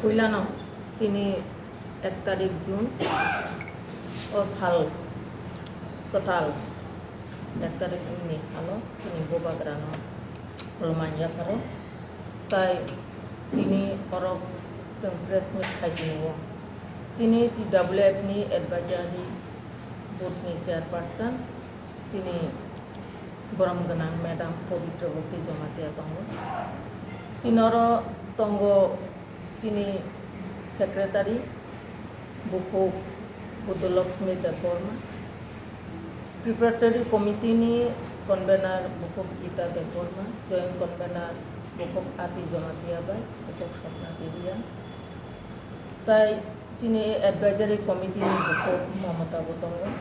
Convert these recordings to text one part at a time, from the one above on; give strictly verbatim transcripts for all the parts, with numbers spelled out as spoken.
Puilano tini ek tarik June o sal kwtal, ek tarik June ni salo chini bubagrano khulumani yapharo. Tai tini oro chwng press meet khai tongo. Chini T W F ni advisory board ni chairperson, chini borom gwnang madam Pabitra Bhakti Jamatia tongo. Chini oro tongo chini secretary bukhuk Budolakshmi Debbarma, preparatory committee ni convener bukhuk Gita Debbarma, joint convener bukhuk Ati Jamatia bai bukhuk Swapna Teria, tai chini advisory committee ni bukhuk Mamata bo tongo.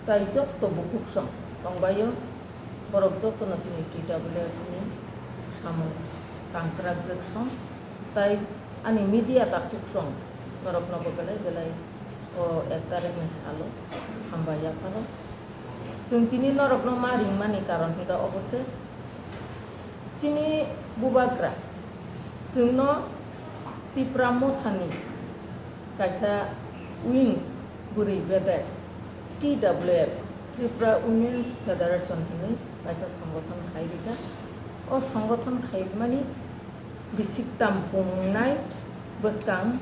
Tai jotto bukhuk song tongbaio, borok jottono chini T W F ni samung tangkrakjak song, tai ani media takhuk song norokno bo belai belai o ek tarik ni salo hambai yapharo. Chwng tini norokno ma ringmani karon hwnkha obo se, chini bubagra chwngno Tipra Mothani kaisa wings bwrwi bedek T W F, Tripura Women's Federation hinwi kaisa songothon khai rikha. O songothon khaimani bisiktam pungnai bwskang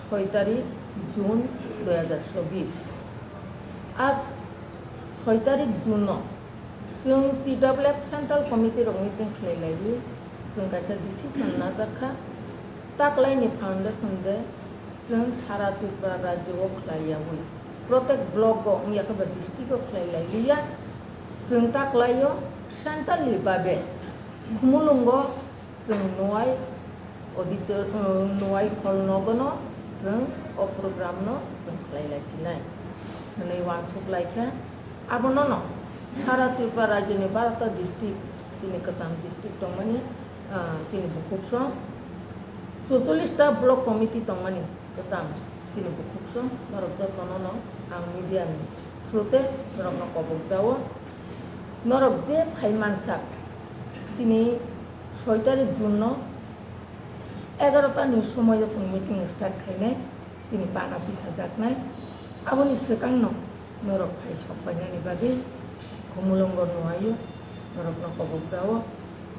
soi tarik June dui hazar chobbish. A soi tarik June no chwng T W F Central Committee rok meeting khlai laiwi chwng kaisa decision najak kha. Taklaini foundation de chwng sara Tripura rajyo o khlai yawi, protek block o wngya khe ba district o khlai lai liya. Chwng taklaio centrally babe Khumulwngo chwng Nwai auditor, uh, Nwai hall nogono chwng o program no chwng khlai lai sinai hwnwi uansuk lai kha. Abono no sara Tripura rajyo ni barota district, chini kwcham district tongmani, ah, chini bukhuk song, chocholish ta block committee tongmani kwcham chini bukhuk song, norok jotono no ang media ni through te norok no kobok jao. Norok je phai mansak, chini soi tarik June no egarota ni somoi o chwng meeting start khainai. Chini pana tisajaknai. Aboni swkangno norok phai sok painani bagwi Khumulwngo Nwaio norokno kobok jao.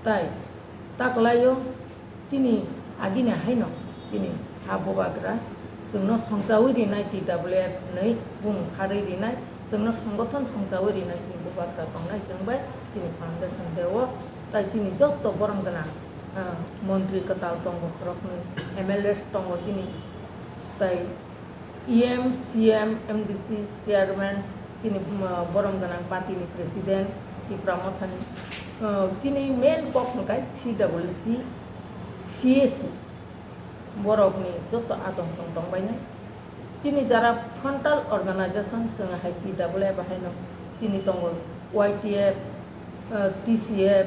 Tai taklaio chini agini haino chini ha bubagra chwngno songchawi rinai T W F hwnwi bumung pharwi rinai, chwngno songothon songchawi rinai chini bubagra tongnai chwng bai chini foundation deo. Tai chini jotto borom gwnang, ah, montri kwtal tongo khoroknwi, M L As tongo chini, tai E M, C M, M D C chairman, chini, um, borom gwnang party ni president, Tipra Mothani, uh, chini main kok hwnkhe C W C, C A C, borok ni joto atong chong tong bainai. Chini jara frontal organization, chwng hai T W F haino chini tongo Y T F, uh, T C F,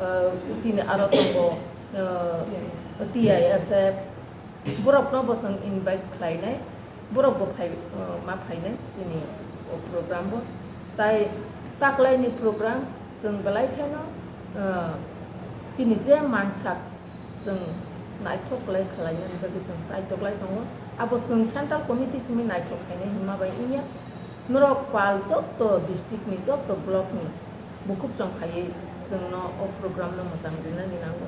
uh, chini aro tongo, uh, T I S F, borokno bo chwng invite khlainai, borok bo phai, uh, ma phainai chini o program bo. Tai taklaini program chwng belai kheno, uh, chini je mansak chwng naithok lai khlainani bagwi chwng chaitok lai tongo. Abo chwng central committee simi naithok khainai hwnma bai wngya. Norok pal jotto district ni, jotto block ni bukhuk chong phaiwi chwngno o program no mwchang rinani nango.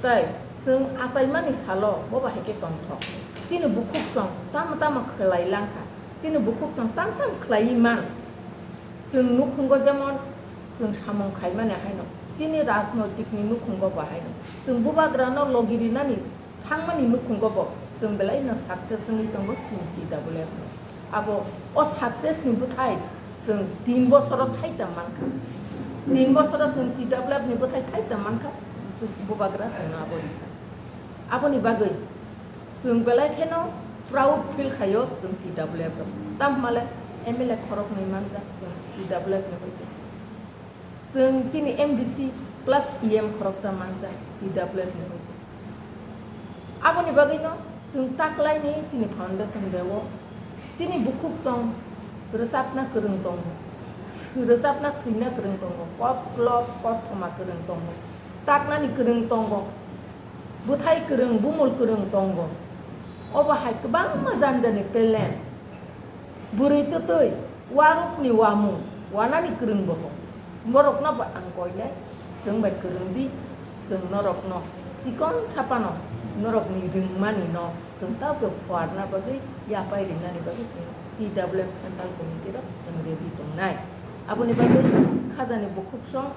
Tai chwng achaimani salo bo bahai khe tongthok. Chini bukhuk chong tamo tamo khlai langkha, chini bukhuk chong tam tam khlaiwi man. Chwng nukhungo jemon chwng samung khaimani haino, chini rajnoitik ni nukhungo bo haino chwng bubagrano logi rinani thangmani nukhungo bo chwng belai no success wngwi tongo chini T W F no. Abo o success ni bwthai chwng tin bosoro thai ta mankha. Tin bosoro chwng T W F ni bwthai thai ta mankha, chwng bubagra chwngno abo rikha. Aboni bagwi chwng belai kheno proud feel khaio chwng T W F rok. Tamo hwnmale M L A khoroknwi manjak chwng T W F ni hoite. Chwng chini M D C plus E M khoroksa manjak T W F ni hoite. Aboni bagwino chwng taklaini chini foundation deo chini bukhuk song rwchapna kwrwng tongo, rwchapna swina kwrwng tongo, koklop kothoma kwrwng tongo, taknani kwrwng tongo. bwthai kwrwng, bumul kwrwng tongo. Obo hai kwbangma jani jani talent. Bwrwi twtwi, warukni wamung, wanani kwrwngbo tong. Borokno bo ang koinai, chwng bai kwrwng di, chwng norokno chikon sapano, norokni rwngmanino chwng tabukhe phuarna bagwi, yapai rinani bagwi chwng T W F Central Committee rok chwng ready tongnai. Aboni bagwi khajani bukhuksong,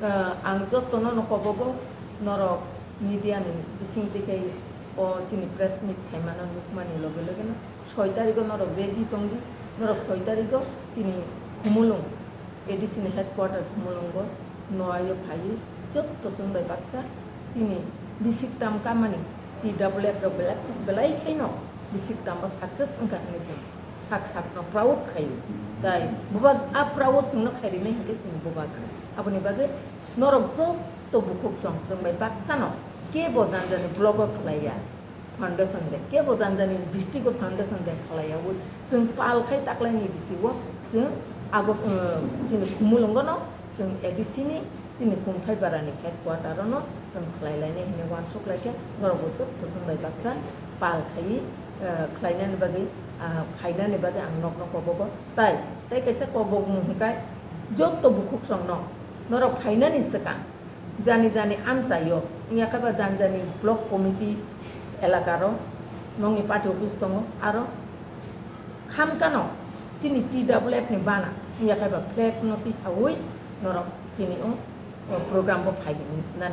eh, ang jotono no kobogo, norok media ni bising twi khai o chini press meet khaimano nukmani loge loge no soi tarigo norok ready tongdi, norok soi tarigo chini Khumulwng A D C ni headquarter Khumulwngo noaio phaiwi jotto chwng bai baksa chini bisik tam kamani T W F rok belai, belai khaino bisik tambo success wngkha hinwi chwng sak sakno proud khaio. Tai bubak a proud chwngno khai rinai hinkhe chini bubak. Aboni bagwi norok jotto bukhuksong chwng bai baksano kebo jani jani blogo khlaiya. Foundation de, kebo jani jani district o foundation de khlaiyaui chwng pal khai taklaini bisingo chwng abo, uh, chini Khumulwngo no chwng A D C ni chini Kumthai Barani headquarter o no chwng khlai lainai hinwi uansuk lai khe norok bo jotto chwng bai baksa pal khaiwi, uh, khlainani bagwi, uh, phainani bagwi ang nokno kobogo. Tai, tai kaisa kobokmung hwnkhe jotto bukhuksong no norok phainani swkang jani jani amchaio, wngya khe ba jani jani block committee elakaro nokni party office tongo, aro khamkano chini T W F ni bana, wngya khe ba flag no tisaui norok chini o, o program bo phai nani